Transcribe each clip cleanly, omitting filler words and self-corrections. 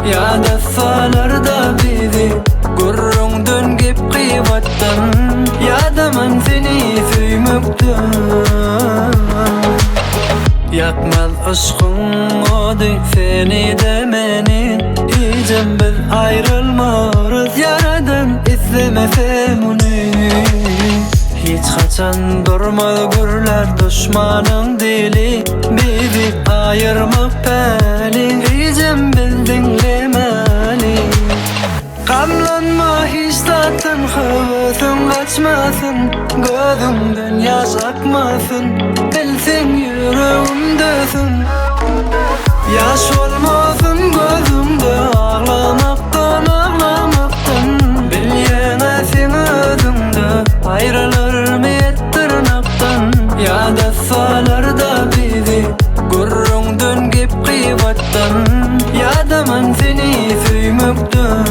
Ýada salar-da bizi Gürrüňden gep gybatdan Ýadaman seni söýmekden Ýakmaz yşkyň ody seni-de meni Hijem biz aýrylmarys Ýaradan islemese muny Hiç haçan durmaz gürlär duşmanyň dili Bizi aýyrmak päli Hijem biz diňlemäli Gamlanma hiç zatdan höwesiň gaçmasyn Gözüňden ýaş akmasyn Bilseň ýüregimdesiň Ýaş bolmasyn gözüňde aglamakdan aglamakdan Bilýäňä seň özüňde aýrylarmy et dyrnakdan Ýada salarda bizi gürrüňden gep gybatdan Ýadaman seni söýmekden.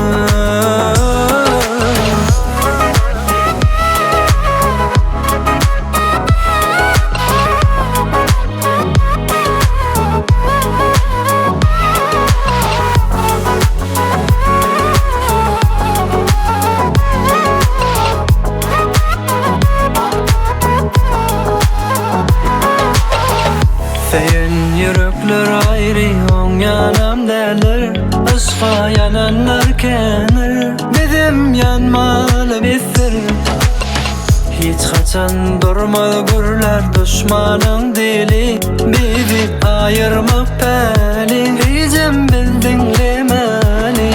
Söýen ýürekler aýry oňýanam däldir Yşka ýananlar kändir Bizem ýanmaly besdir Hiç haçan durmaz gürlär duşmanyň dili Bizi aýyrmak päli Hijem biz diňlemäli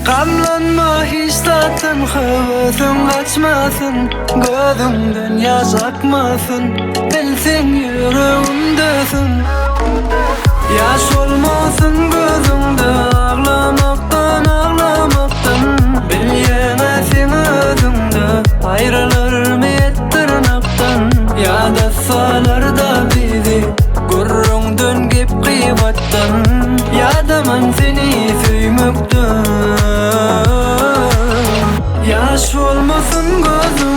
Gamlanma hiç zatdan höwesiň gaçmasyn Gözüňden ýaş akmasyn Bilseň ýüregimdesiň Ýaş bolmasyn gözüňde aglamakdan aglamakdan Bilýäňä seň özüňde aýrylarmy et dyrnakdan Ýada salarda bizi gürrüňden gep gybatdan Ýadaman seni söýmekden Ýaş bolmasyn gözüňde.